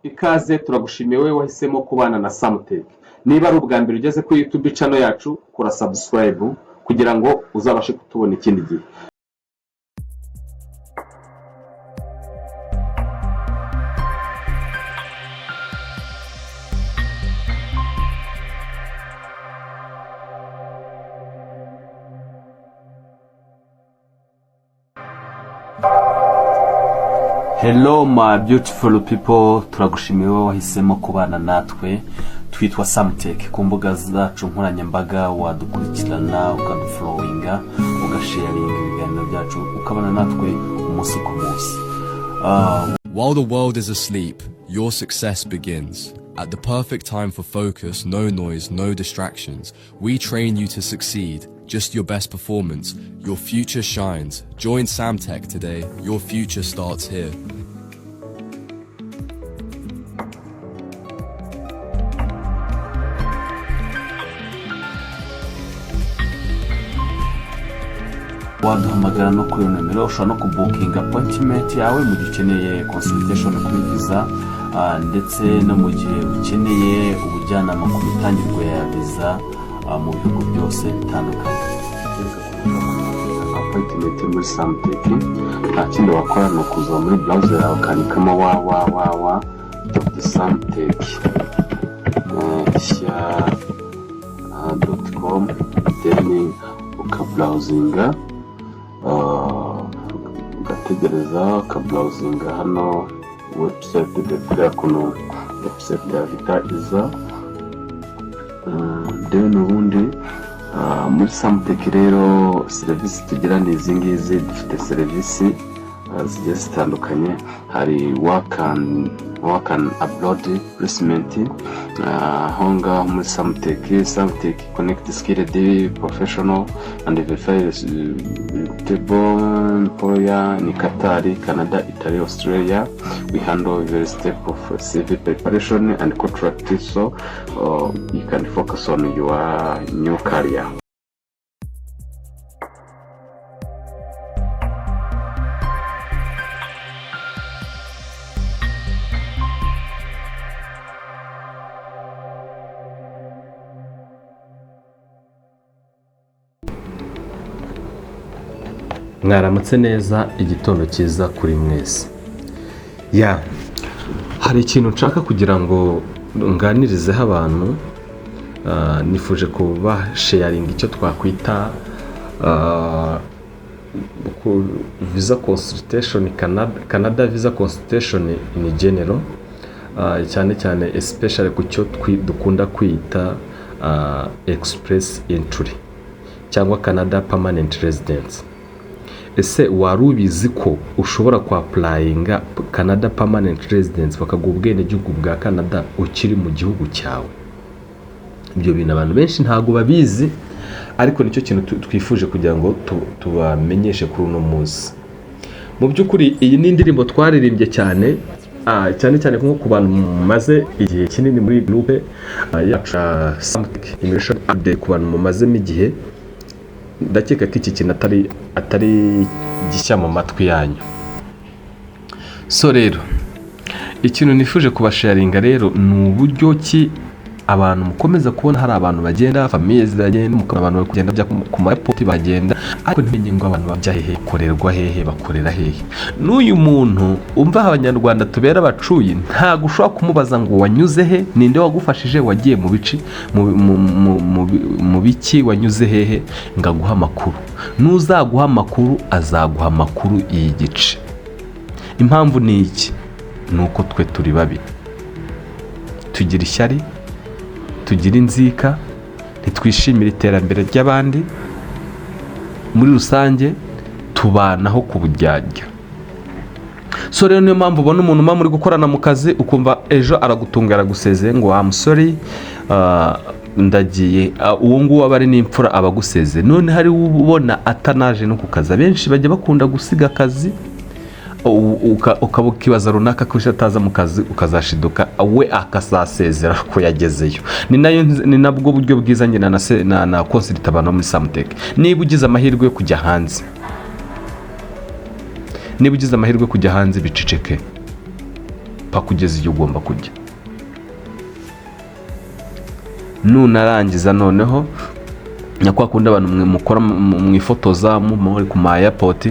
Ikaze, turagushimiye wowe wahisemo kubana na Samutec. Niba ari ubwa mbere ugeze kuri YouTube channel yacu, kora subscribe kugira ngo uzabashe kutubona ikindi gihe. Hello my beautiful people, turagushimiye wowe wahisemo kubana natwe. Twitwa Samutec. Ku mbuga zacu nkoranyambaga wadukurikirana, ukadufollowinga, ugasharinga ibiganiro byacu, ukabana natwe umunsi ku munsi. While the world is asleep, your success begins. At the perfect time for focus, no noise, no distractions. We train you to succeed. Just your best performance. Your future shines. Join Samtech today. Your future starts here. Waduhamagara no kuri iyo nomero. Ushobora no kubookinga appointment yawe mu gihe ukeneye consultation kuri visa, ndetse no mu gihe ukeneye ubujyanama ku mitangirwe ya visa mu bihugu byose bitandukanye. Appointment muri Samtec, nta kindi wakora ni ukuza muri browser yawe ukandikamo www.samtech.com, then ukabrowsinga, ugategereza, ukabrowsinga hano website kuriya kuntu website yahita iza. Then ubundi muri Samtec rero serivisi tugira ni izi ngizi. Dufite serivisi zigiye zitandukanye. Hari work and abroad placement aho ngaho muri Samtec. Samtec connect skilled professional and verify reputable employer in Qatar, Canada, Italy, Australia. We handle every step of CV preparation and contract, so you can focus on your new career. Mwaramutse neza, igitondo cyiza kuri mwese. Ya, hari ikintu nshaka kugira ngo nganirizeho abantu. Nifuje kubasharinga icyo twakwita visa consultation, Canada visa consultation in general, cyane cyane especially ku cyo dukunda kwita express entry cyangwa Canada permanent residence. Ese wari ubizi ko ushobora kwapplyinga Canada permanent residence, bakaguha ubwenegihugu bwa Canada ukiri mu gihugu cyawe? Ibyo bintu abantu benshi ntabwo babizi, ariko nicyo kintu twifuje kugira ngo tubamenyeshe kuri uno munsi. Mu by'ukuri iyi ni indirimbo twaririmbye cyane, cyane cyane nko ku bantu mumaze igihe kinini muri groupe yacu ya Samtec Immigration Update. Ku bantu mumazemo igihe, ndakeka ko iki kintu atari gishya mu matwi yanyu. So rero ikintu nifuje kubasharinga rero ni uburyo ki abantu mukomeza kubona hari abantu bagenda, famille ziragenda, mukabona abantu bari kugenda bajya ku ma airport bagenda, ariko ntimenye ngo abantu bajya hehe, bakorerwa hehe, bakorera hehe. N'uyu muntu umva, Abanyarwanda tubera abacuyi, ntabwo ushobora kumubaza ngo wanyuze he, ninde wagufashije, wagiye mu bici mu biki, wanyuze hehe, ngo aguhe amakuru. N'uzaguha amakuru azaguha amakuru y'igice. Impamvu ni iki? Ni uko twe turi babi, tugira ishyari, tugira inzika, ntitwishimira iterambere ry'abandi. Muri rusange tubanaho ku buryarya. So rero niyo mpamvu ubona umuntu uba muri gukorana mu kazi, ukumva ejo aragutunga, aragusezeye ngo wa musore, ndagiye. Uwo nguwo aba ari n'imfura, aba agusezeye. None hari ubona atanaje no ku kazi. Abenshi bajya bakunda gusiga akazi, ukaba ukibaza runaka ko ataza mu kazi, ukazashiduka we akazasezera ko yagezeyo. Ni nayo, ni nabwo buryo bwiza njye na consulta abantu bo muri Samutec. Niba ugize amahirwe yo kujya hanze, niba ugize amahirwe yo kujya hanze, biceceke. Paka ugeze igihe ugomba kujya. Nunarangiza noneho, nyakwa kundi abantu mwe mukora mwifotoza muri ku ma airport,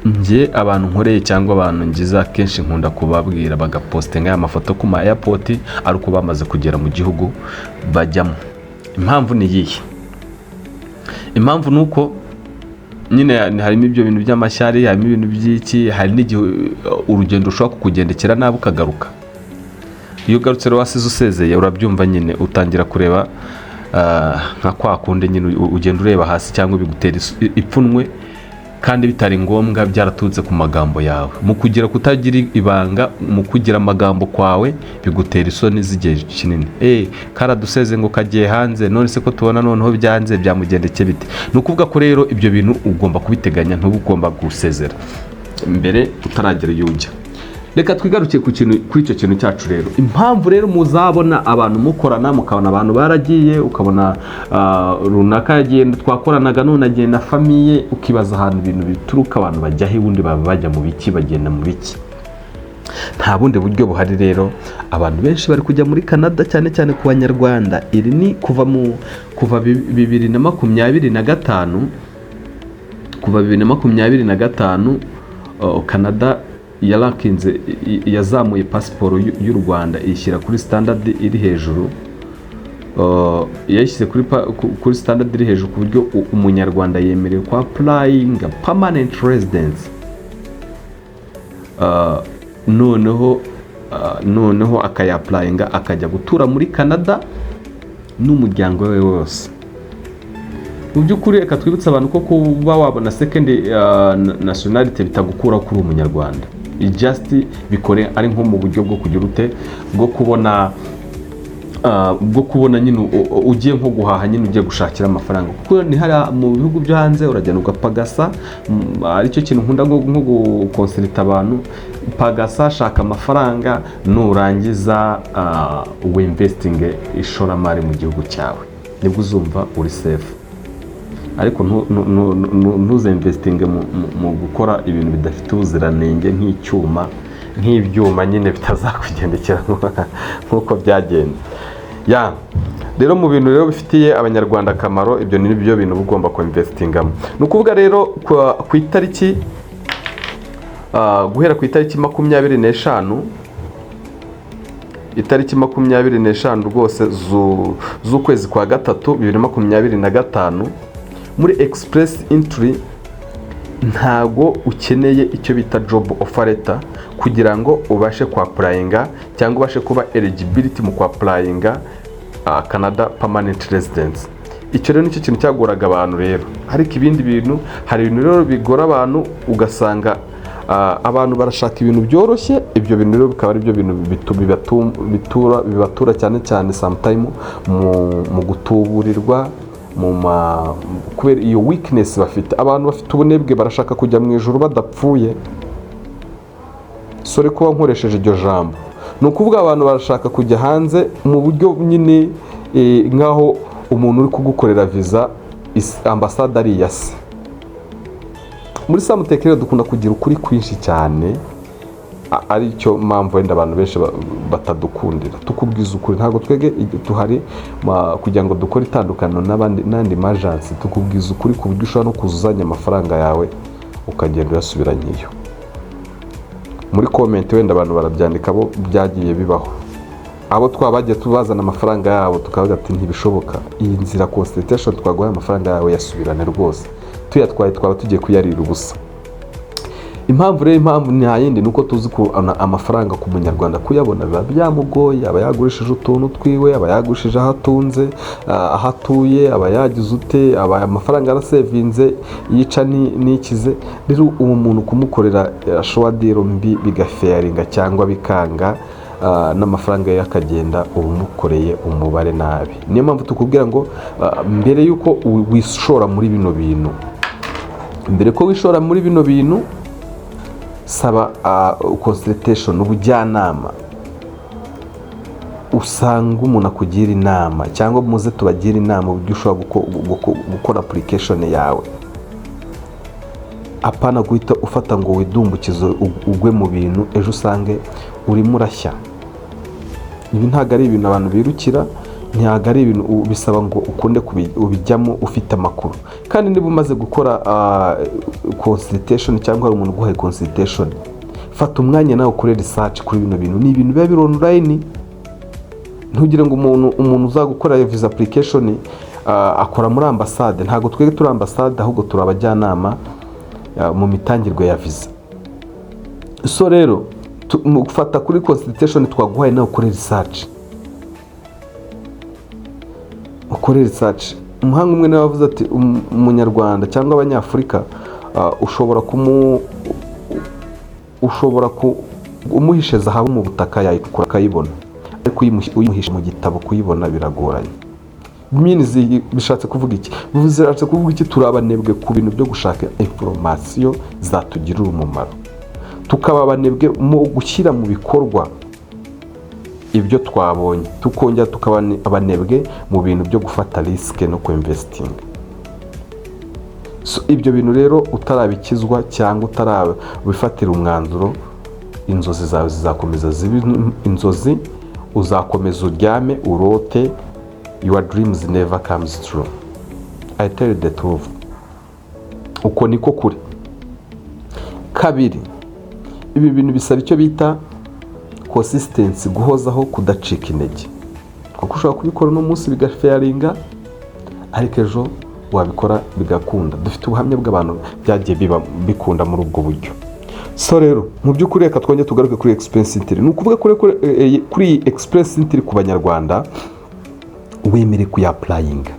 njye abantu nkoreye cyangwa abantu ngize, akenshi nkunda kubabwira bagapostinga aya mafoto ku ma airport ari uko bamaze kugera mu gihugu bajyamo. Impamvu ni iyihe? Impamvu ni uko nyine harimo ibyo bintu by'amashyari, harimo ibintu by'iki, hari n'igihe urugendo rushobora kukugendekera nabi ukagaruka. Iyo ugarutse rero wasize usezeye, urabyumva nyine, utangira kureba nka kwa kundi nyine ugenda ureba hasi cyangwa bigutera ipfunwe kandi bitari ngombwa, byaraturutse ku magambo yawe, mu kugira kutagira ibanga, mu kugira amagambo kwawe bigutera isoni z'igihe kinini. Karaduseze ngo kagiye hanze, none se ko tubona noneho byanze, byamugendekeye bite? Ni ukuvuga ko rero ibyo bintu ugomba kubiteganya, ntuba ugomba gusezera mbere utaragera iyo ujya. Reka twigaruke ku kintu, kuri icyo kintu cyacu rero. Impamvu rero muzabona abantu mukorana, mukabona abantu baragiye, ukabona runaka yagiye twakoranaga none agiye na famille, ukibaza ahantu ibintu bituruka, abantu bajya he, ubundi baba bajya mu biki, bagenda mu biki? Nta bundi buryo buhari rero. Abantu benshi bari kujya muri Canada, cyane cyane ku Banyarwanda. Iri ni kuva 2025, kuva 2025 Canada yarakinze, yazamuye pasiporo y'u Rwanda, iyishyira kuri standard iri hejuru. Yayishyize kuri standard iri hejuru ku buryo Umunyarwanda yemerewe kwa applying permanent residence. Noneho akayapplyinga, akajya gutura muri Canada n'umuryango we wose. Mu by'ukuri, reka twibutse abantu ko kuba wabona second nationality bitagukuraho kuri Umunyarwanda. Just bikore ari nko mu buryo bwo kugira ute, bwo kubona nyine ugiye nko guhaha nyine, ugiye gushakira amafaranga, kuko ni hariya mu bihugu byo hanze uragenda ugapagasa. Aricyo kintu nkunda nko guconsulta abantu: pagasa, shaka amafaranga, nurangiza winvestinge, ishoramari mu gihugu cyawe, nibwo uzumva uri safe. Ariko ntuzinvestinge mu gukora ibintu bidafite ubuziranenge nk'icyuma, nk'ibyuma nyine bitazakugendekera nk'uko byagenze. Ya rero, mu bintu rero bifitiye Abanyarwanda akamaro, ibyo ni byo bintu uba ugomba kuinvestingamo. Ni ukuvuga rero ku itariki, guhera ku itariki 25, itariki 25 rwose z'ukwezi kwa gatatu 2025, muri Express Entry ntago ukeneye icyo bita job offer letter kugira ngo ubashe kwapplyinga cyangwa ubashe kuba eligibility mu kwapplyinga Canada permanent residence. Icyo rero nicyo kintu cyagoraga abantu rero. Ariko ibindi bintu, hari ibintu rero bigora abantu, ugasanga abantu barashaka ibintu byoroshye. Ibyo bintu rero bikaba ari byo bintu bibatura cyane cyane sometime mu gutuburirwa mu ma kubera iyo weakness bafite. Abantu bafite ubunebwe, barashaka kujya mu ijuru badapfuye. Sorry kuba nkoresheje iryo jambo. Ni ukuvuga abantu barashaka kujya hanze mu buryo nyine nk'aho umuntu uri kugukorera viza ambasade ari iya se. Muri Samuteke rero dukunda kugira ukuri kwinshi cyane, aricyo mpamvu wenda abantu benshi batadukundira. Tukubwiza ukuri, ntabwo twebwe tuhari kugira ngo dukore itandukaniro n'abandi n'andi ma agency. Tukubwiza ukuri ku buryo ushobora no kuza uzanye amafaranga yawe, ukagenda uyasubiranye iyo. Muri comment wenda abantu barabyandika, bo byagiye bibaho, abo twaba bagiye tubazana amafaranga yabo, tukavuga ati: "Ntibishoboka, iyi nzira consultation twaguhaye, amafaranga yawe yasubirane rwose, tuyatwaye twaba tugiye kuyarira ubusa." Impamvu rero, impamvu nta yindi, ni uko tuzi ko amafaranga ku Munyarwanda kuyabona biba byamugoye. Aba yagurishije utuntu twiwe, aba yagurishije aho atunze, aho atuye, aba yagize ute, aba amafaranga yarasevinze yica n'ikize. Rero uwo muntu kumukorera choix deal mbi, bigafailinga cyangwa bikanga, n'amafaranga ye akagenda, uba umukoreye umubare nabi. Niyo mpamvu tukubwira ngo mbere y'uko wishora muri bino bintu, mbere ko wishora muri bino bintu, saba consultation, ubujyanama, usanga umuntu akugira inama cyangwa muze tubagire inama uburyo ushobora gukora application yawe. Apana guhita ufata ngo widumbukize, ugwe mu bintu, ejo usange urimo urashya. Ibi ntabwo ari ibintu abantu birukira, ntabwo ari ibintu bisaba ngo ukunde ubijyamo ufite amakuru. Kandi niba umaze gukora consultation cyangwa hari umuntu uguhaye consultation, fata umwanya nawe ukore research kuri bino bintu. Ni ibintu biba biri online. Ntugire ngo umuntu uzagukora visa application akora muri ambasade. Ntabwo twebwe turi ambasade, ahubwo turi abajyanama mu mitangirwe ya visa. So rero mu gufata kuri consultation twaguhaye, nawe ukore research, ukore research. Umuhanga umwe nawe wavuze ati: "Umunyarwanda cyangwa Abanyafurika, ushobora umuhishe zahabu mu butaka yayikura akayibona, ariko uyimuhishe mu gitabo kuyibona biragoranye." Means, bishatse kuvuga iki? Bishatse kuvuga iki? Turi abanebwe ku bintu byo gushaka information zatugirira umumaro, tukaba abanebwe mu gushyira mu bikorwa ibyo twabonye, tukongera tukaba abanebwe mu bintu byo gufata risk no kuinvestinga. So, ibyo bintu rero utarabikizwa cyangwa utarabifatira umwanzuro, inzozi zawe zizakomeza zibe inzozi, uzakomeza uryame urote. Your dreams never comes true, I tell you the truth. Uko niko kuri. Kabiri, ibi bintu bisaba icyo bita consistency, guhozaho, kudacika intege, kuko ushobora kubikora uno munsi bigafailinga, ariko ejo wabikora bigakunda. Dufite ubuhamya bw'abantu byagiye biba bikunda muri ubwo buryo. So rero mu by'ukuri, reka twongere tugaruke kuri Express Entry. Ni ukuvuga kuri iyi Express Entry, ku Banyarwanda wemere kuyapplyinga.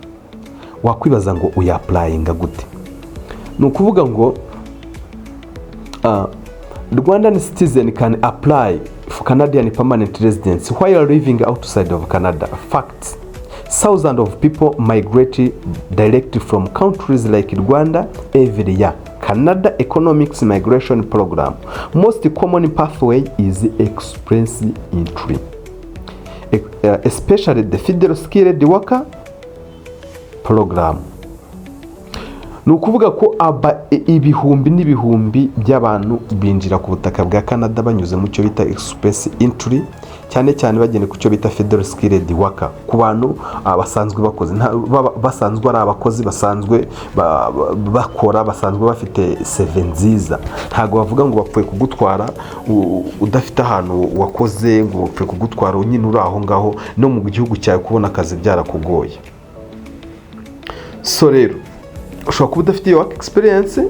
Wakwibaza ngo uyapplyinga gute? Ni ukuvuga ngo Rwandan citizen can apply for Canadian permanent residence while living outside of Canada. Facts: thousands of people migrate directly from countries like Rwanda every year. Canada Economics Migration Program. Most common pathway is Express Entry, especially the Federal Skilled Worker Program. Ni ukuvuga ko ibihumbi n'ibihumbi by'abantu binjira ku butaka bwa Canada banyuze mu cyo bita Express Entry, cyane cyane bagenda ku cyo bita Federal Skilled Worker, ku bantu basanzwe bakoze, basanzwe ari abakozi, basanzwe bakora, basanzwe bafite CV nziza. Ntabwo bavuga ngo bapfuye kugutwara udafite ahantu wakoze, ngo bapfuye kugutwara nyine uri aho ngaho no mu gihugu cyawe kubona akazi byarakugoye. So rero ushobora kuba udafite iyo work experience,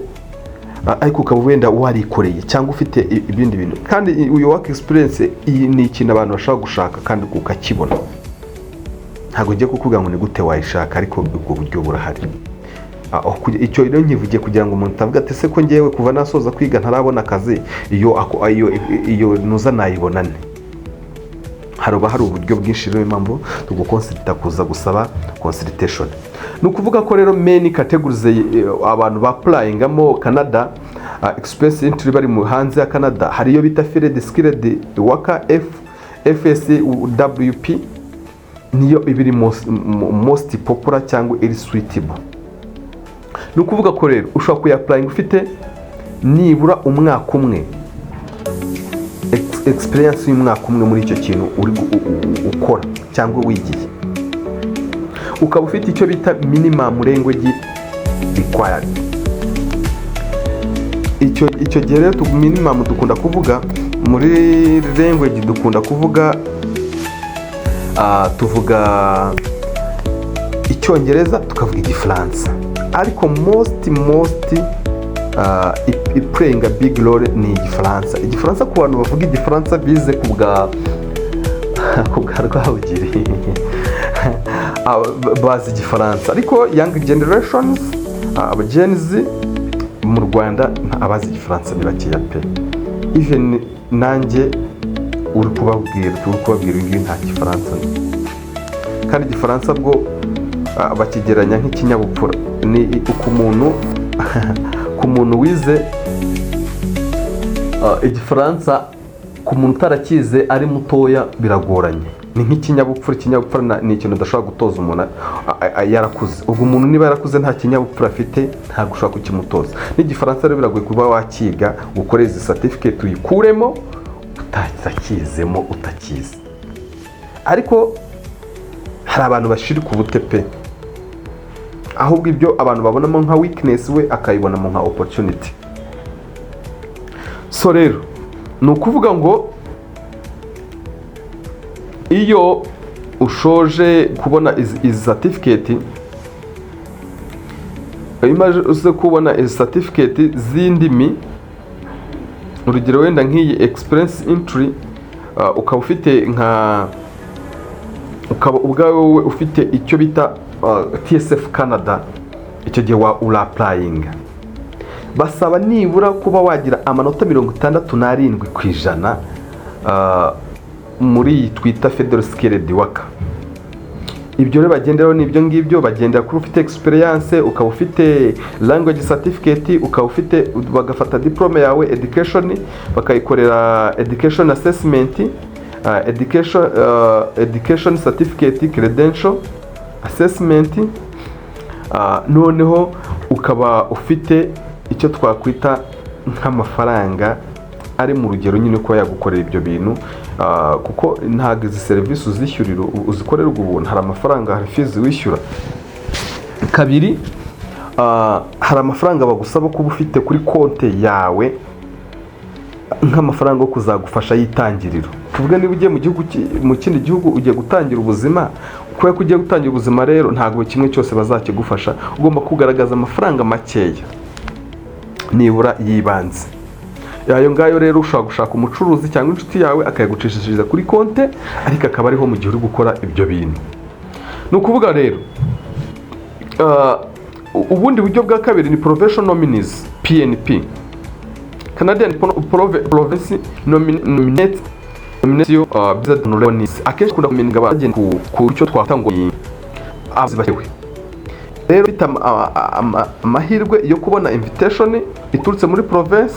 ariko ukaba wenda warikoreye cyangwa ufite ibindi bintu. Kandi iyo work experience, iyi ni ikintu abantu bashobora gushaka kandi ukakibona. Ntabwo ngiye kukubwira ngo ni gute wayishaka, ariko ubwo buryo burahari. Icyo rero nkivugiye kugira ngo umuntu atavuga ati: "Se ko ngewe kuva nasoza kwiga ntarabona akazi, iyo nuza nayibona nte?" Hari uburyo bwinshi rero, impamvu tuguconsulta kuza gusaba consultation. Ni ukuvuga ko rero main categories abantu bapplyingamo Canada Express Entry bari mu hanze ya Canada, hari iyo bita Federal Skilled Worker, FSWP, niyo iba iri most popular cyangwa iri suitable. Ni ukuvuga ko rero ushobora kuyapplyinga ufite nibura umwaka umwe, experience y'umwaka umwe muri icyo kintu uri ukora cyangwa wigiye, ukaba ufite icyo bita minimum language required. Icyo gihe rero minimum dukunda kuvuga muri language, dukunda kuvuga tuvuga Icyongereza, tukavuga Igifaransa, ariko most playing a big role ni Igifaransa. Igifaransa ku bantu bavuga Igifaransa bize ku bwa Rwabugiri, bazi Igifaransa, ariko young generations, aba Gen Z mu Rwanda, abazi Igifaransa ni bakeya pe. Even nanjye uri kubabwira ibi ngibi nta Gifaransa nzi. Kandi Igifaransa bwo bakigereranya nk'ikinyabupfura. Ni ku muntu wize Igifaransa, ku muntu utarakize ari mutoya biragoranye. Ni nk'ikinyabupfura. Ikinyabupfura ni ikintu udashobora gutoza umuntu yarakuze. Ubwo umuntu niba yarakuze nta kinyabupfura afite, ntabwo ushobora kukimutoza. N'igifaransa rero biragoye kuba wakiga, ukore izi certificate uyikuremo utakizemo, utakizi. Ariko hari abantu bashirika ubute pe. Ahubwo ibyo abantu babonamo nka weakness, we akayibonamo nka opportunity. So rero ni ukuvuga ngo iyo ushoje kubona izi certificate, iyo umaze kubona izi certificate z'indimi, urugero wenda nk'iyi Express Entry, ukaba ufite nka ukaba ubwawe wowe ufite icyo bita TSF Canada, icyo gihe wa ura-applyinga. Basaba nibura kuba wagira amanota 67% muri iyi twita Federal Skilled Worker. Ibyo rero bagenderaho ni ibyo ngibyo. Bagendera kuri ufite experience, ukaba ufite language certificate, ukaba ufite, bagafata diplome yawe, education, bakayikorera education assessment, education certificate credential assessment, noneho ukaba ufite icyo twakwita nk'amafaranga ari mu rugero nyine kuba yagukorera ibyo bintu, kuko ntabwo izi serivisi uzishyurira, uzikorerwa ubuntu. Hari amafaranga, hari fees wishyura. Kabiri, hari amafaranga bagusaba kuba ufite kuri konti yawe nk'amafaranga yo kuzagufasha y'itangiriro. Tuvuge niba ugiye mu gihugu mu kindi gihugu, ugiye gutangira ubuzima. Kubera ko ugiye gutangira ubuzima rero, ntabwo kimwe cyose bazakigufasha. Ugomba kugaragaza amafaranga makeya nibura y'ibanze. Ayo ngayo rero ushobora gushaka umucuruzi cyangwa inshuti yawe akayagucishiriza kuri konti, ariko akaba ariho mu gihe uri gukora ibyo bintu. Ni ukuvuga rero ubundi buryo bwa kabiri ni provincial nominees, PNP, Canadian Province nominate visa nominees. Akenshi ukunda kumenya abagenda ku cyo twita ngo ni abazi bakewe. Rero ufite amahirwe yo kubona invitation iturutse muri province.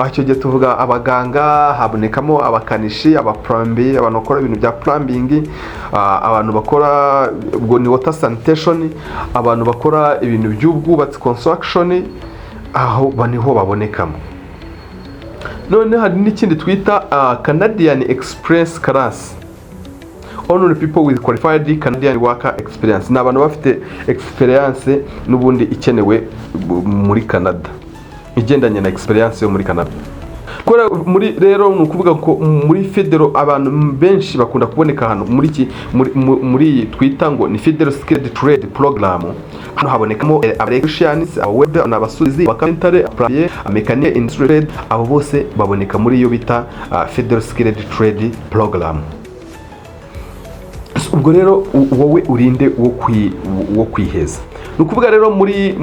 Icyo gihe tuvuga abaganga, habonekamo abakanishi, abaplombier, abantu bakora ibintu bya plumbing, abantu bakora ubwo ni water sanitation, abantu bakora ibintu by'ubwubatsi, construction, aho niho babonekamo. None hari n'ikindi twita Canadian Experience Class, only people with qualified Canadian worker experience. Ni abantu bafite experience n'ubundi ikenewe muri Canada, igendanye na experience yo muri Canada. Kubera muri rero ni ukuvuga ko muri federal abantu benshi bakunda kuboneka ahantu muri iki muri iyi twita ngo ni Federal Skilled Trade Program. Hano habonekamo electricians, aba abasudizi, abacarpenter, plombier, mechanic, industry trade. Abo bose baboneka muri iyo bita Federal Skilled Trade Program. So, ubwo rero wowe urinde wo kwiheza. Ni ukuvuga rero muri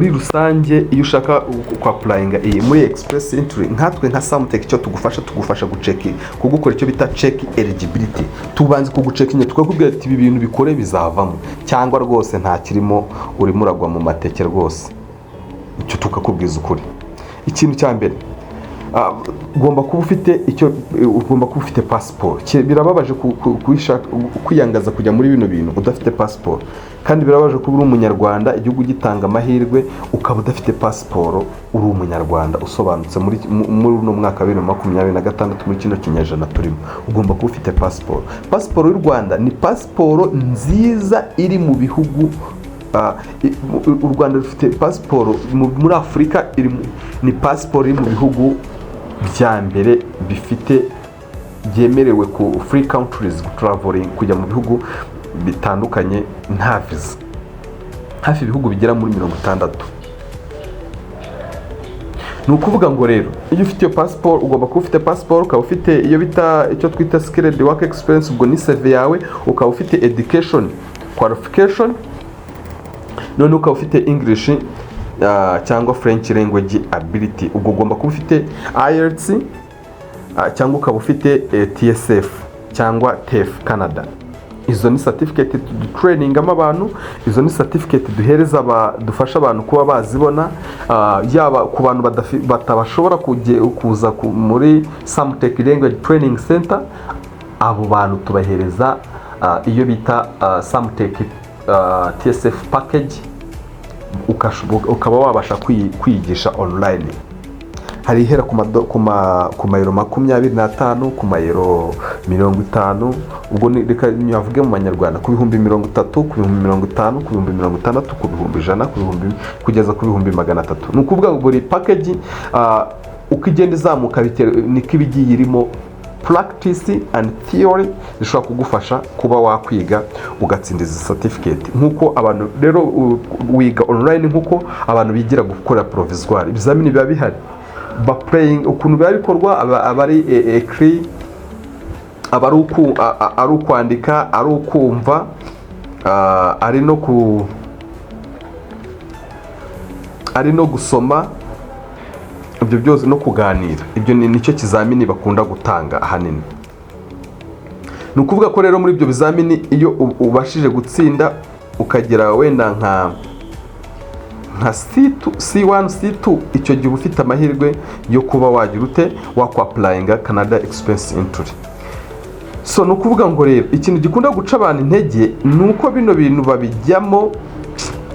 rusange iyo ushaka kwa-applyinga iyi muri Express Entry, nkatwe nka Samtech, icyo tugufasha guchecki, kugukora icyo bita check eligibility. Tubanze kugucheckinga, tukakubwira ati: "Ibi bintu bikore bizavamo," cyangwa "Rwose nta kirimo, urimo uragwa mu mateke rwose." Icyo tukakubwiza ukuri. Ikintu cya mbere, ugomba kuba ufite icyo, ugomba kuba ufite pasiporo. Birababaje kwiyangaza kujya muri bino bintu udafite pasiporo. Kandi birababaje kuba uri umunyarwanda, igihugu gitanga amahirwe, ukaba udafite pasiporo, uri umunyarwanda usobanutse. Muri uno mwaka wa 2026, muri kino kinyejana turimo, ugomba kuba ufite pasiporo. Pasiporo y'u Rwanda ni pasiporo nziza iri mu bihugu. U Rwanda rufite pasiporo muri Afurika ni pasiporo iri mu bihugu bya mbere bifite, byemerewe ku free countries traveling, kujya mu bihugu bitandukanye nta visa, hafi ibihugu bigera muri 60. Ni ukuvuga ngo rero iyo ufite iyo pasiporo, ugomba kuba ufite pasiporo, ukaba ufite iyo bita, icyo twita skilled work experience, ubwo ni CV yawe, ukaba ufite education qualification, none ukaba ufite English cyangwa French language ability. Ubwo ugomba kuba ufite IELTS cyangwa ukaba ufite TCF cyangwa TEF Canada. Izo ni certificate dutrainingamo abantu, izo ni certificate duhereza dufasha abantu kuba bazibona, yaba ku bantu batabashobora kuza muri Samtech Language Training Center. Abo bantu tubahereza iyo bita Samtech TCF package, ukaba wabasha kwiyigisha online. Hari ihera ku mayero 25, ku mayero 50, ubwo reka nyavuge mu manyarwanda, ku 30,000, ku 50,000, ku 60,000, ku 100,000, ku bihumbi, kugeza ku 300,000. Ni ukuvuga ngo buri package uko igenda izamuka niko iba igiye irimo practice and theory zishobora kugufasha kuba wakwiga ugatsinda izi certificate. Nk'uko abantu rero wiga online, nk'uko abantu bigira gukora provisoire, ibizamini biba bihari ba playing. Ukuntu biba bikorwa, aba ari écrit, aba ari ukwandika, ari ukumva, ari no gusoma, ibyo byose no kuganira. Ibyo ni nicyo kizamini bakunda gutanga ahanini. Ni ukuvuga ko rero muri ibyo bizamini, iyo ubashije gutsinda ukagera wenda nka C2, C1, C2, icyo gihe uba ufite amahirwe yo kuba wagira ute, wakwapplyinga Canada Express Entry. So ni ukuvuga ngo rero ikintu gikunda guca abantu intege ni uko bino bintu babijyamo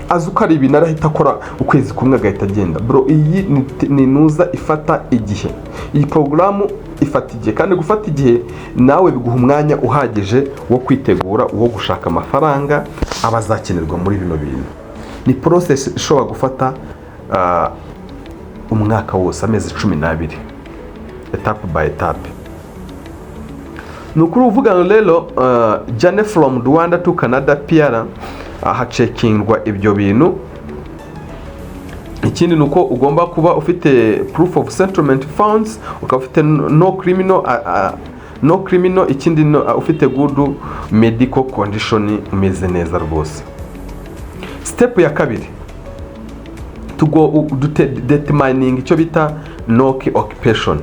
azi uko ari ibintu arahita akora ukwezi kumwe agahita agenda. Bro, iyi ni nuza ifata igihe, iyi porogaramu ifata igihe, kandi gufata igihe nawe biguha umwanya uhagije wo kwitegura, wo gushaka amafaranga aba azakenerwa muri bino bintu. Ni process ishobora gufata umwaka wose, amezi 12, étape by étape. Ni ukuri uvuga ngo rero journey from Rwanda to Canada PR, hacheckingwa ibyo bintu. Ikindi ni uko ugomba kuba ufite proof of settlement funds, ukaba ufite no criminal, ikindi ufite good medical condition, umeze neza rwose. Step ya kabiri, tugo determining icyo bita NOC occupation.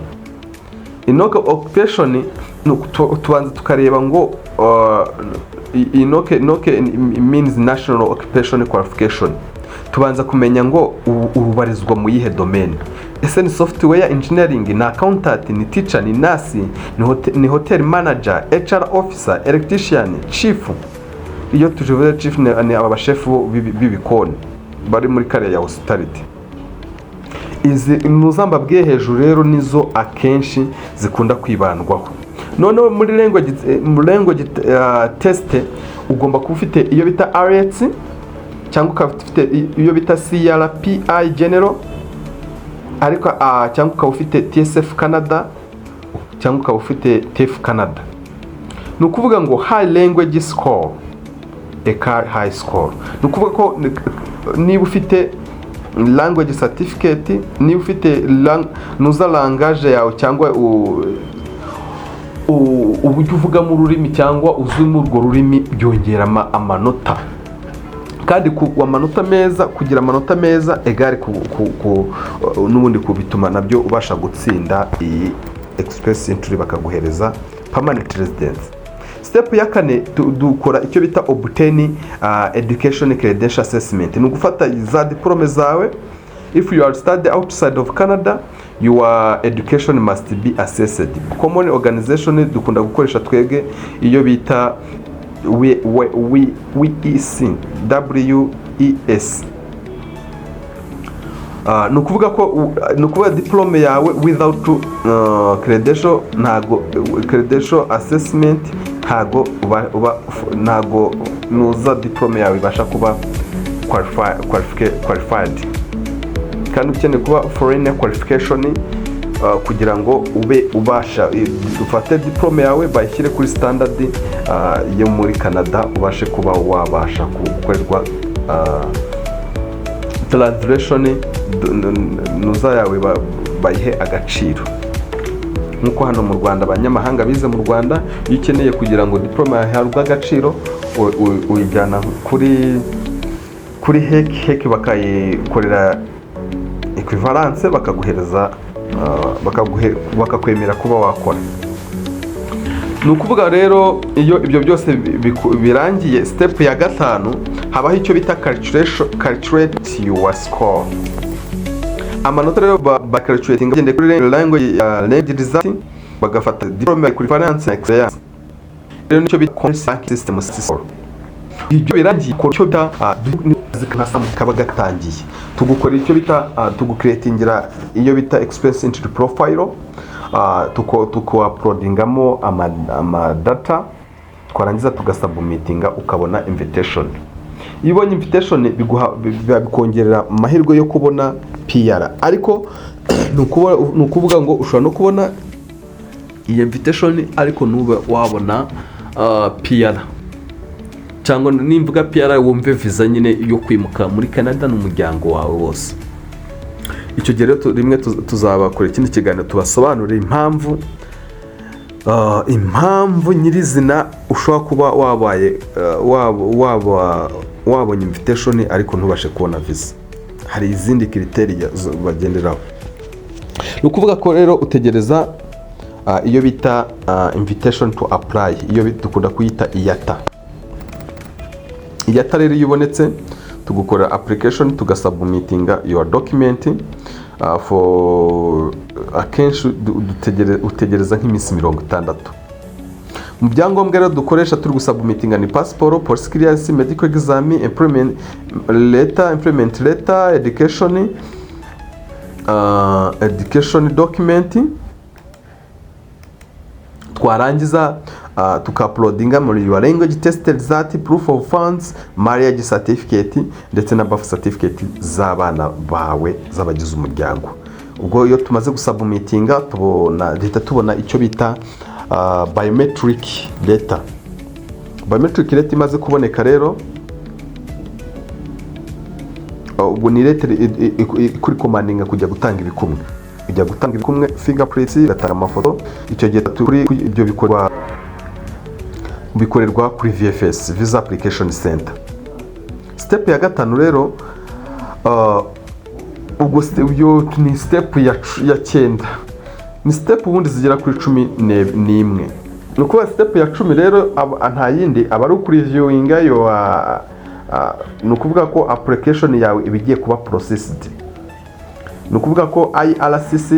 NOC occupation ni tubanza tukareba ngo iyi NOC means national occupation qualification. Tubanza kumenya ngo ubarizwa mu yihe domaine. Ese ni software engineering, ni accountant, ni teacher, ni nurse, ni hotel manager, HR officer, electrician, chef? Iyo tuvuze chef, ni aba bashefu b'ibikoni bari muri kariya ya hospitality. Izi nuza mbabwiye hejuru rero nizo akenshi zikunda kwibandwaho. Noneho muri language test ugomba kuba ufite iyo bita IELTS, cyangwa ukaba ufite iyo bita CLPI General, ariko cyangwa ukaba ufite TCF Canada, cyangwa ukaba ufite TEF Canada. Ni ukuvuga ngo high language score, eka high score, ni ukuvuga ko niba ufite language certificate, niba ufite nuza langage yawe, cyangwa uburyo uvugamo ururimi, cyangwa uzi muri urwo rurimi, byongera amanota. Kandi ku amanota meza, kugira amanota meza egare ku n'ubundi ku bituma nabyo ubasha gutsinda iyi Express Entry, bakaguhereza permanent residence. Step ya kane, dukora icyo bita obtain education credential assessment. Ni ugufata za diplome zawe. If you are study outside of Canada, your education must be assessed. Common organization dukunda gukoresha twebwe, iyo bita WEC, WES. Ni ukuvuga ko ni ukuvuga diplome yawe without credential, ntago credential assessment, ntago uba ntago nuza diplome yawe ibasha kuba qualified. Kandi ukeneye kuba foreign qualification kugira ngo ube ubasha ufate diplome yawe bayishyire kuri standard yo muri Canada, ubashe kuba wabasha gukorerwa translation, nuza yawe bayihe agaciro. Nk'uko hano mu Rwanda abanyamahanga bize mu Rwanda, iyo ukeneye kugira ngo diplome yawe ihabwe agaciro, uyijyana kuri HEC, HEC bakayikorera equivalence, bakaguhereza, bakakwemera kuba wakora. Ni ukuvuga rero, iyo ibyo byose birangiye, step ya gatanu habaho icyo bita calculation, calculate your score. Amanota rero ba calculating bagendeye kuri language ya language result, bagafata diploma equivalence na experience. Rero nicyo bita comprehensive system score. Ibyo birangiye, ukora icyo bita kaba gatangiye, tugukorera icyo bita tugucreatingira iyo bita Express Entry profile, tuko uploadingamo ama data, twarangiza tugasubmittinga, ukabona invitation. Iyo ubonye invitation, biguha bikongerera amahirwe yo kubona PR. Ariko ni ukuvuga ngo ushobora no kubona iyi invitation ariko ntube wabona PR, cyangwa nimvuga PR wumve visa nyine yo kwimuka muri Canada n'umuryango wawe wose. Icyo gihe rero rimwe tuzabakora ikindi kiganiro, tubasobanurire impamvu nyirizina ushobora kuba wabaye waba wabonye invitation ariko ntubashe kubona visa. Hari izindi criteria bagenderaho. Ni ukuvuga ko rero utegereza iyo bita invitation to apply, iyo dukunda kuyita IATA. IATA rero iyo ibonetse, tugukorera application, tugasubmittinga your document for akenshi utegereza nk'iminsi 60. Mu byangombwa rero dukoresha turi gusubmittinga ni passport, police clearance, medical exam, employment letter, education document. Twarangiza tukauploadinga muri your language test result, proof of funds, marriage certificate ndetse na birth certificate z'abana bawe, z'abagize umuryango. Ubwo iyo tumaze gusubmittinga, tubona, duhita tubona icyo bita biometric letter. Biometric letter imaze kuboneka rero, ubwo ni letter ikurecommendinga kujya gutanga ibikumwe, ujya gutanga ibikumwe, fingerprints, ugatanga amafoto. Icyo gihe turi ibyo bikorerwa kuri VFS, Visa Application Center. Step ya gatanu rero, ubwo iyo ni step ya cyenda, ni step ubundi zigera kuri 11. Ni ukuvuga step ya 10 rero nta yindi, aba ari ukureviewinga yo, ni ukuvuga ko application yawe iba igiye kuba processed. Ni ukuvuga ko IRCC,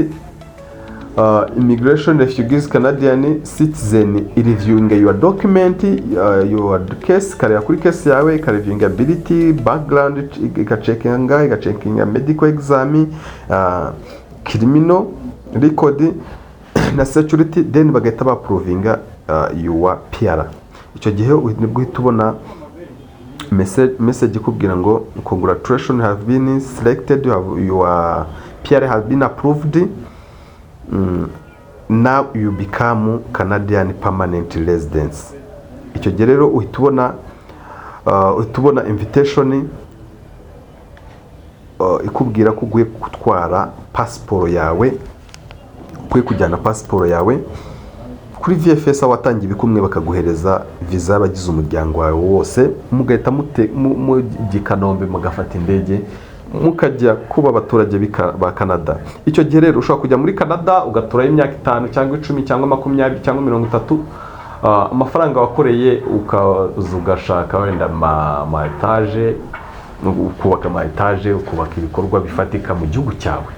Immigration Refugees Canadian Citizen, reviewing your document, your case, ikareba kuri case yawe, ikareviewinga ability, background, igacheckinga medical exam, criminal record na security, then bagahita baapprovinga your PR. Icyo gihe nibwo uhita ubona message ikubwira ngo "Congratulations, have been selected, your PR has been approved. Now you become Canadian permanent residence." Icyo gihe rero uhita ubona invitation ikubwira ko ugiye gutwara pasiporo yawe, ukwiye kujyana pasiporo yawe kuri VFS aho watangiye ibikumwe, bakaguhereza viza y'abagize umuryango wawe wose, mugahita mujya i Kanombe, mugafata indege, mukajya kuba abaturage ba Canada. Icyo gihe rero ushobora kujya muri Canada ugaturayo imyaka 5 cyangwa 10 cyangwa 20 cyangwa 30. Amafaranga wakoreye ukaza ugashaka wenda ama etaje, ukubaka ama etaje, ukubaka ibikorwa bifatika mu gihugu cyawe.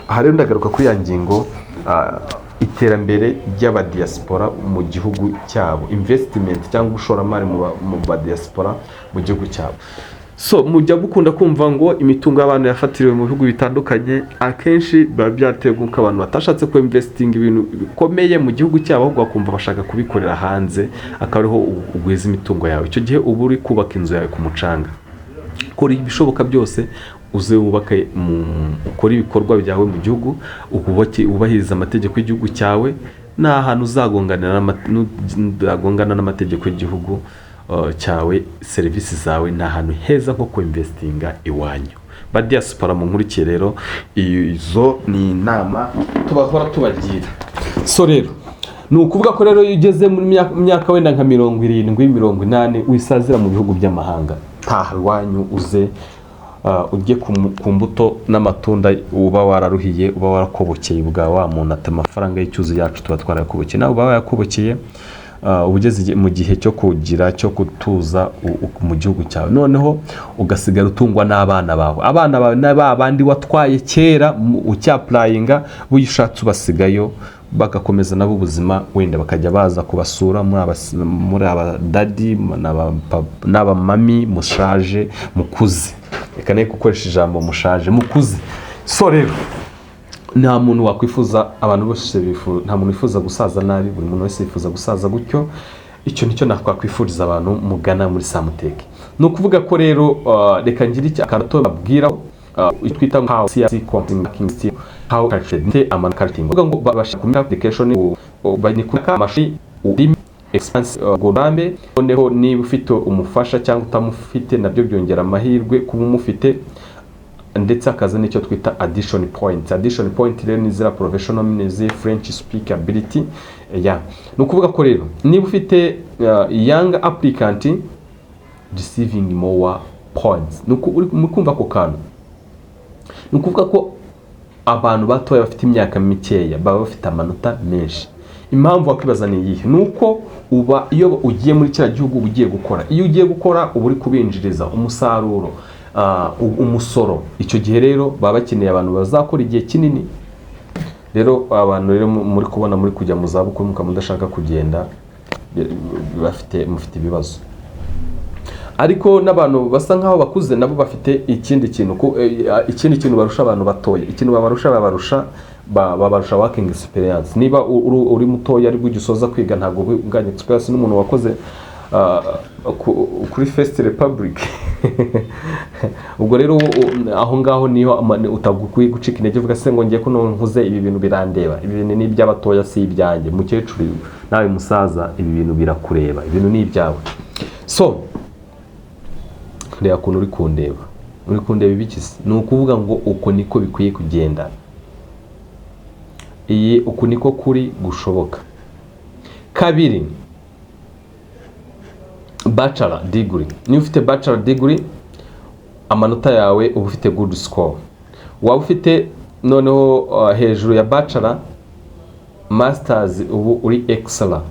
Aha rero ndagaruka kuri ya ngingo, iterambere ry'abadiaspora mu gihugu cyabo, investment cyangwa ubushoramari mu badiaspora mu gihugu cyabo. So mujya mukunda kumva ngo imitungo y'abantu yafatiriwe mu bihugu bitandukanye. Akenshi biba byatewe n'uko abantu batashatse ko investinga ibintu bikomeye mu gihugu cyabo, ahubwo bakumva bashaka kubikorera hanze, akaba ariho ugwiza imitungo yawe. Icyo gihe uba uri kubaka inzu yawe ku mucanga. Kora ibishoboka byose uze wubake, ukore ibikorwa byawe mu gihugu, wubahirize amategeko y'igihugu cyawe. Ni ahantu uzagongana n'amategeko y'igihugu cyawe, serivisi zawe, ni ahantu heza nko kuinvestinga iwanyu. Ba diaspora mu nkurikiye rero, izo ni inama tubahora tubagira. So rero ni ukuvuga ko rero iyo ugeze muri myaka wenda nka 70, 80, wisazira mu bihugu by'amahanga, taha iwanyu uze. Ujye ku mbuto n'amatunda uba wararuhiye, uba warakobokeye bwa wa muntu ati amafaranga y'icyuzi yacu tuba twarayakobokeye. Nawe uba wayakobokeye, uba ugeze mu gihe cyo kugira cyo gutuza mu gihugu cyawe, noneho ugasigara utungwa n'abana bawe. Abana bawe na ba bandi watwaye kera ucyapplyinga, buyo ushatse ubasigayo bagakomeza nabo ubuzima, wenda bakajya baza kubasura muri aba daddy n'abamummy mushaje, mukuze. Reka nawe gukoresha ijambo mushaje, mukuze. So rero nta muntu wakwifuza, abantu bose nta muntu wifuza gusaza nabi, buri muntu wese yifuza gusaza gutyo. Icyo nicyo nakwifuriza abantu mugana muri Samutec. Ni ukuvuga ko rero reka ngire iki akantu babwira, icyo twita how CRC computing, how calculate amanakariting, kuvuga ngo babasha kumenya application ni kuka amashuri urimi experience gorambe. Noneho niba ufite umufasha cyangwa utamufite, nabyo byongera amahirwe kuba umufite, ndetse hakaza n'icyo twita addition point. Addition point rero ni ziriya professional means French speak ability. Ya, ni ukuvuga ko rero niba ufite young applicant receiving more points, ni uku uri muri kumva ako kantu, ni ukuvuga ko abantu batoya bafite imyaka mikeya baba bafite amanota menshi. Impamvu wakwibaza ni iyihe? Ni uko uba iyo ugiye muri kiriya gihugu uba ugiye gukora. Iyo ugiye gukora uba uri kubinjiriza umusaruro, umusoro. Icyo gihe rero baba bakeneye abantu bazakora igihe kinini. Rero abantu rero muri kubona muri kujya mu zabukuru mukaba mudashaka kugenda, bafite mufite ibibazo. Ariko n'abantu basa nk'aho bakuze nabo bafite ikindi kintu ikindi kintu barusha abantu batoya. Ikintu babarusha working experience. Niba uri mutoya aribwo ugisoza kwiga, ntabwo uba unganya experience n'umuntu wakoze kuri First Republic. Ubwo rero aho ngaho niho utagukwiye gucika intege uvuga se ngo ngiye ko nkuze, ibi bintu birandeba, ibi bintu ni iby'abatoya si ibyanjye. Mukecuru nawe musaza, ibi bintu birakureba, ibintu ni ibyawe. So reba ukuntu uri kundeba, uri kundeba ibiki se? Ni ukuvuga ngo uko niko bikwiye kugenda, iyi uku niko kuri gushoboka. Kabiri, bachelor degree. Niba ufite bachelor degree, amanota yawe uba ufite good score. Waba ufite noneho hejuru ya bachelor masters, ubu uri excellent,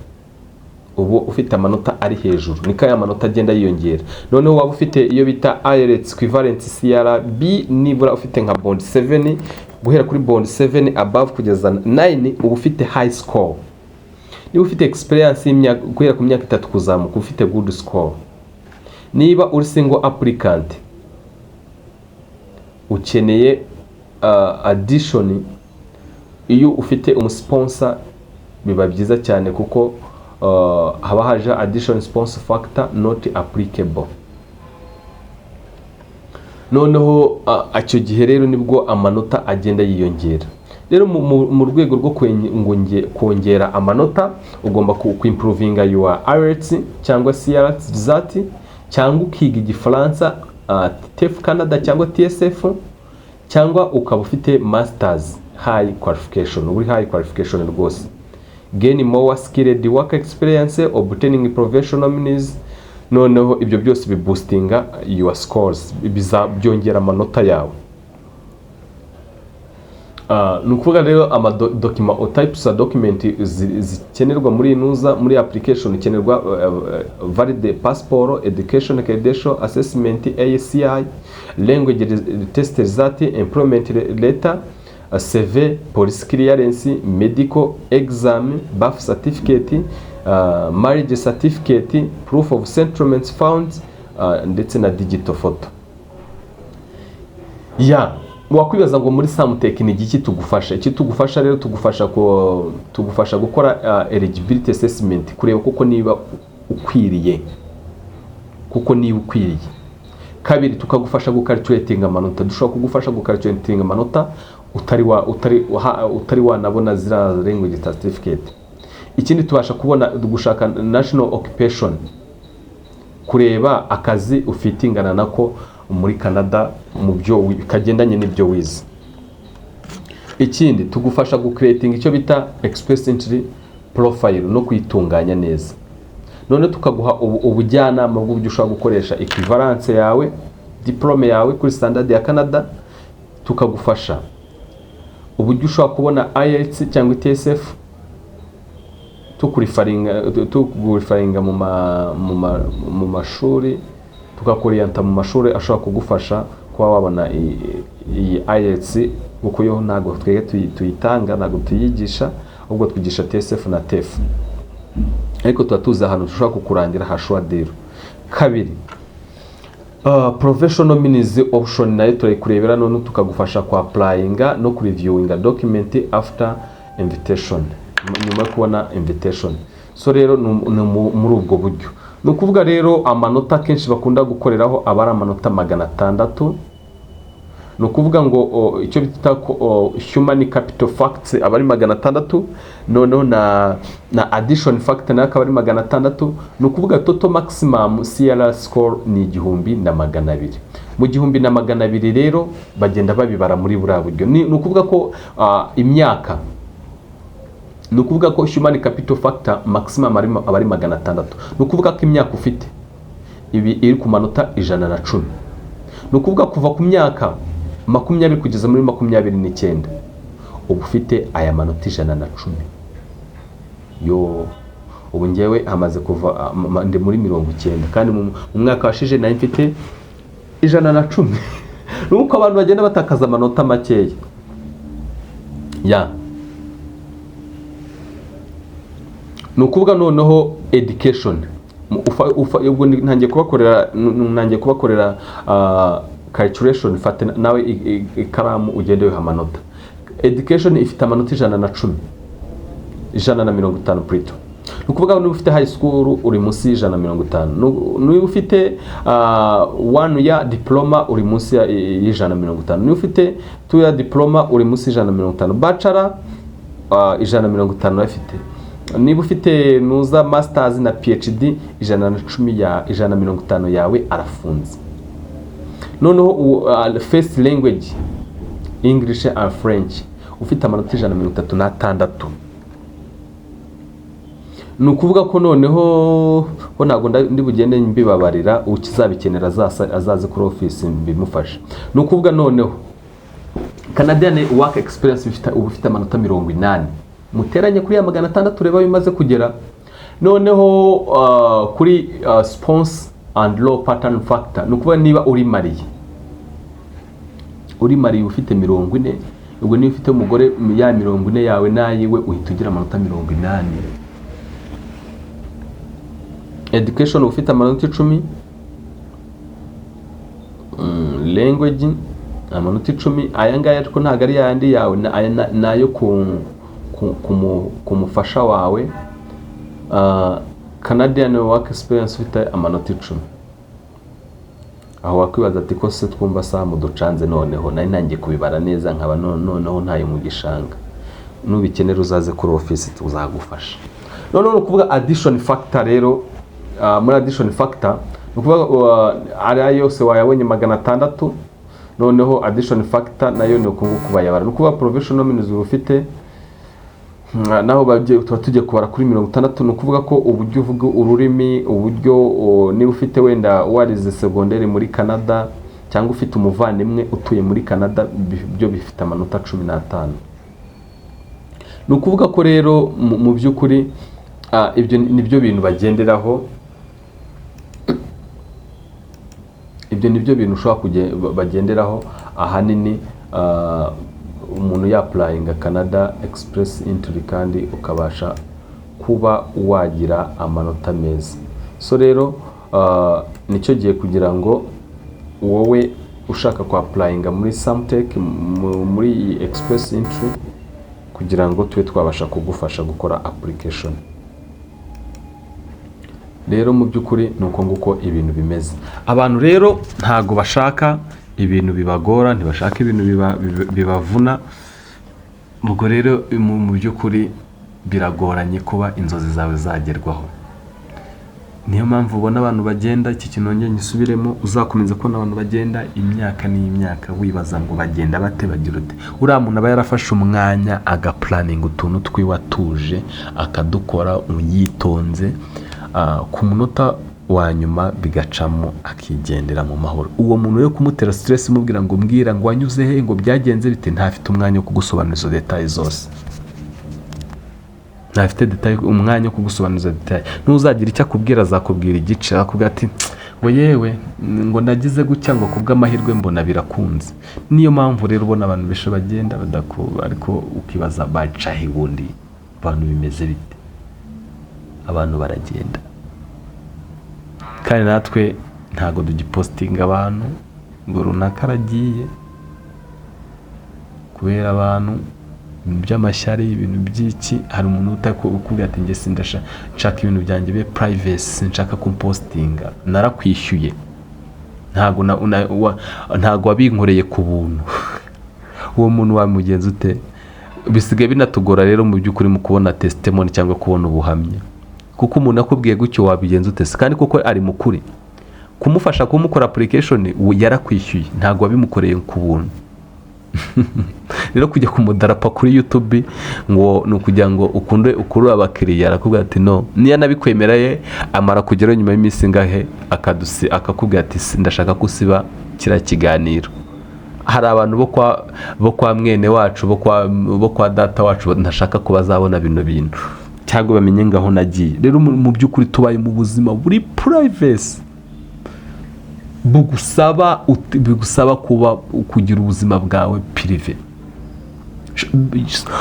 ubu ufite amanota ari hejuru, niko aya manota agenda yiyongera. Noneho waba ufite iyo bita IELTS equivalent CRB, nibura ufite nka band 7, guhera kuri band 7 above kugeza 9, uba ufite high score. Niba ufite experience y'imyaka guhera ku myaka 3 kuzamuka, uba ufite good score. Niba uri single applicant ukeneye addition, iyo ufite umusponsor biba byiza cyane kuko haba haje addition sponsor factor not applicable. Noneho icyo gihe rero nibwo amanota agenda yiyongera. Rero mu rwego rwo kongera amanota, ugomba kuimprovinga your IELTS cyangwa CRS result, cyangwa ukiga Igifaransa, TEF Canada cyangwa TCF, cyangwa ukaba ufite masters high qualification, uri high qualification rwose. Gain more skilled work experience, obtaining professional means. Noneho ibyo byose biboostinga your scores, byongera amanota yawe. Ni ukuvuga rero amadocument or types of document zikenerwa muri inuza muri application, ikenerwa valid passport, education credential assessment ACI, language test result, employment letter, CV, police clearance, medical exam, birth certificate, marriage certificate, proof of settlement funds, ndetse na digital photo. Ya, wakwibaza ngo muri Samutec ni igiki tugufasha? Iki tugufasha rero, tugufasha gukora eligibility assessment, kureba kuko niba ukwiriye, kuko niba ukwiriye. Kabiri, tukagufasha gucalculatinga amanota. Dushobora kugufasha gucalculatinga amanota utari wanabona ziriya language certificate. Ikindi, tubasha kubona gushaka national occupation, kureba akazi ufite ingana nako muri Canada mu byo kagendanye n'ibyo wize. Ikindi, tugufasha gucreatinga icyo bita Express Entry profile no kuyitunganya neza. None tukaguha ubujyanama bw'uburyo ushobora gukoresha equivalence yawe. diplôme yawe kuri standard ya Canada, tukagufasha uburyo ushobora kubona IELTS cyangwa TCF, tukureferringa mu mashuri, tukaku-orienta mu mashuri ashobora kugufasha kuba wabona iyi IELTS, kuko yo ntabwo twebwe tuyitanga, ntabwo tuyigisha, ahubwo twigisha TCF na TEF, ariko tuba tuzi ahantu dushobora kukurangira hashuwa deal. Kabiri, professional means option nayo turayikurebera, none tukagufasha ku applyinga no kureviewinga document after invitation, nyuma yo kubona invitation. So rero ni muri ubwo buryo. Ni ukuvuga rero amanota akenshi bakunda gukoreraho aba ari amanota 600. Ni ukuvuga ngo icyo bita ko human capital factor aba ari 600, noneho na addition factor nayo akaba ari 600. Ni ukuvuga total maximum CRS score ni 1200. Mu 1200 rero bagenda babibara muri buriya buryo. Ni ukuvuga ko imyaka, ni ukuvuga ko human capital factor maximum aba ari 600. Ni ukuvuga ko imyaka ufite ibi iri ku manota 110. Ni ukuvuga kuva ku myaka 20 kugeza muri 29 uba ufite aya manota 110. Yo ubu ngewe hamaze kuva ndi muri 90, kandi mu mwaka washize nari mfite 110. Ni uko abantu bagenda batakaza amanota makeya ya. Ni ukuvuga noneho education, ubwo ntangiye kubakorera calculation. Fate nawe ikaramu ugende wiha amanota. Education ifite amanota 110, 150 plutôt. Ni ukuvuga niba ufite high school uri munsi y'150, niba ufite one year diploma uri munsi y'150, niba ufite 2 year diploma uri munsi y'150, bachelor 150 urayifite, niba ufite nuza masters na PhD 110 ya 150 yawe arafunze. Noneho first language English and French ufite amanota 136. Ni ukuvuga ko noneho ho ntabwo ndi bugende mbibabarira, ukizabikenera azaze kuri office bimufashe. Ni ukuvuga noneho Canadian work experience uba ufite amanota 80, muteranye kuri ya 600, ureba bimaze kugera. Noneho kuri spouse and law partner factor, ni ukuvuga niba uri marié, uri marié ufite 40. Ubwo niba ufite umugore, ya 40 yawe n'ayiwe, uhita ugira amanota 80. Education ufite amanota 10, language amanota 10. Aya ngaya ariko ntabwo ari yandi yawe, aya ni ayo ku mufasha wawe. Canadian work experience ufite amanota 10. Aho wakwibaza ati: "Ko se twumva saa muducanze?" Noneho nari ntangiye kubibara neza, nkaba noneho ntayo mu gishanga. Nubikenera uzaze kuri office tuzagufasha. Noneho ni ukuvuga addition factor rero, muri addition factor ni ukuvuga ariya yose wayabonye 600. Noneho addition factor nayo ni uku nguku bayabara. Ni ukuvuga provisional means uba ufite naho tuba tugiye kubara kuri 60. Ni ukuvuga ko uburyo uvuga ururimi, uburyo niba ufite wenda warize segonderi muri Canada cyangwa ufite umuvandimwe utuye muri Canada, byo bifite amanota 15. Ni ukuvuga ko rero mu by'ukuri ibyo ni byo bintu bagenderaho, ibyo ni byo bintu ushobora bagenderaho ahanini umuntu ya-applyinga Canada Express Entry kandi ukabasha kuba wagira amanota meza. So rero nicyo gihe kugira ngo wowe ushaka kwa applyinga muri Samtec, muri iyi Express Entry, kugira ngo tube twabasha kugufasha gukora application. Rero mu by'ukuri ni uko nguko ibintu bimeze. Abantu rero ntago bashaka ibintu bibagora, ntibashaka ibintu bibavuna. Ubwo rero mu by'ukuri biragoranye kuba inzozi zawe zagerwaho. Niyo mpamvu ubona abantu bagenda. Iki kintu nongeye nyisubiremo: uzakomeza kubona abantu bagenda imyaka n'imyaka, wibaza ngo bagenda bate, bagira ute? Uriya muntu aba yarafashe umwanya agaplanninga utuntu twiwe atuje, akadukora yitonze. Ku munota wa nyuma bigacamo, akigendera mu mahoro. Uwo muntu rero kumutera stress umubwira ngo mbwira ngo wanyuze he, ngo byagenze bite, ntafite umwanya wo kugusobanurira izo détails zose, ntafite détails, umwanya wo kugusobanuza détails. Ntuzagira icyo akubwira, azakubwira igice, akubwira ati ngo yewe, ngo nagize gutya, ngo kubw'amahirwe mbona birakunze. Niyo mpamvu rero ubona abantu benshi bagenda badakuba, ariko ukibaza baca he ubundi, abantu bimeze bite? Abantu baragenda, kandi natwe ntabwo tugipostinga abantu ngo runaka aragiye, kubera abantu ibintu by'amashyari, ibintu by'iki. Hari umuntu utakubwira ati njye sindasha, nshaka ibintu byanjye bibe privacy, nshaka kumpostinga. Narakwishyuye, ntabwo ntabwo wabinkoreye ku buntu. Uwo muntu wamugenza ute? Bisigaye binatugora rero mu by'ukuri mu kubona testimony cyangwa kubona ubuhamya, kuko umuntu akubwiye gutyo wabigenza ute se? Kandi koko ari mukuri kumufasha kumukora application, yarakwishyuye, ntabwo wabimukoreye ku buntu. Rero kujya kumudarapa kuri YouTube ngo ni ukugira ngo ukunde ukurure abakiriya, arakubwira ati no. Niyo anabikwemereye, amara kugeraho nyuma y'iminsi ingahe akakubwira ati ndashaka ko usiba kiriya kiganiro. Hari abantu bo kwa mwene wacu, bo kwa data wacu ntashaka ko bazabona bino bintu cyangwa bamenye ngaho nagiye. Rero mu by'ukuri tubaye mu buzima buri privacy, bugusaba kuba kugira ubuzima bwawe privé.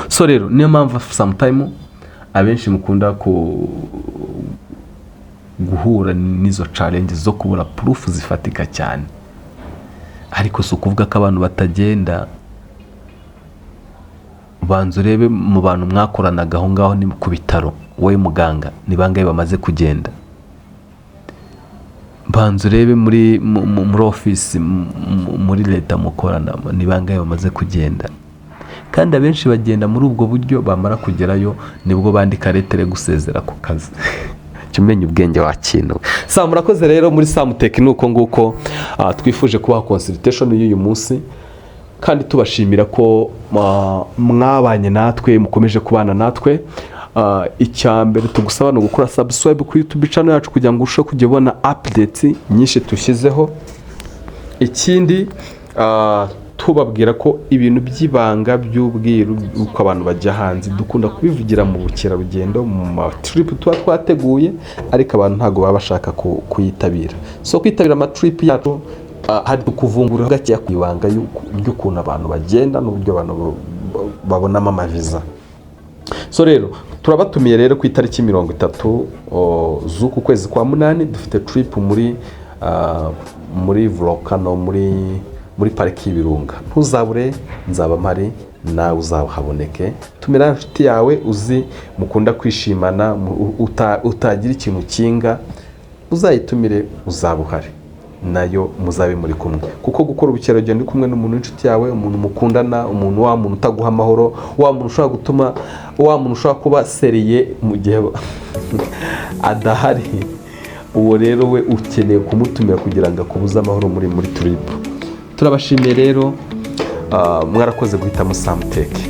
So rero niyo mpamvu sometime abenshi mukunda guhura n'izo challenge zo kubura proof zifatika cyane. Ariko si ukuvuga ko abantu batagenda. Banza urebe mu bantu mwakoranaga aho ngaho ni ku bitaro, wowe muganga, ni bangahe bamaze kugenda? Banza urebe muri ofisi, muri leta mukorana, ni bangahe bamaze kugenda? Kandi abenshi bagenda muri ubwo buryo, bamara kugerayo nibwo bandika lettre gusezera ku kazi. Jya umenya ubwenge wa kintu. Sa murakoze rero muri Samuteki, ni uko nguko twifuje kubaha consultation y'uyu munsi, kandi tubashimira ko mwabanye natwe, mukomeje kubana natwe. Icya mbere tugusaba ni ugukora subscribe kuri YouTube channel yacu kugira ngo urusheho kujya ubona updates nyinshi dushyizeho. Ikindi, tubabwira ko ibintu by'ibanga by'ubwiru uko abantu bajya hanze dukunda kubivugira mu bukerarugendo, mu ma trip tuba twateguye, ariko abantu ntabwo baba bashaka kuyitabira. So kwitabira ama trip yacu, hari ukuvumbura gakeya ku ibanga ry'ukuntu abantu bagenda n'uburyo abantu babonamo amaviza. So rero turabatumiye rero ku itariki 30 z'uku kwezi kwa munani, dufite trip muri volcano, muri pariki y'Ibirunga. Ntuzabure, nzaba mpari, nawe uzahaboneke. Tumira inshuti yawe uzi mukunda kwishimana, utagira ikintu kinga, uzayitumire, uzaba uhari nayo, muzabe muri kumwe, kuko gukora ubukerarugendo uri kumwe n'umuntu w'inshuti yawe, umuntu mukundana, umuntu wa muntu utaguha amahoro, wa muntu ushobora gutuma, wa muntu ushobora kuba sérieux mu gihe adahari, uwo rero we ukeneye kumutumira kugira ngo akubuze amahoro muri trip. Turabashimiye rero, mwarakoze guhitamo Samuteke.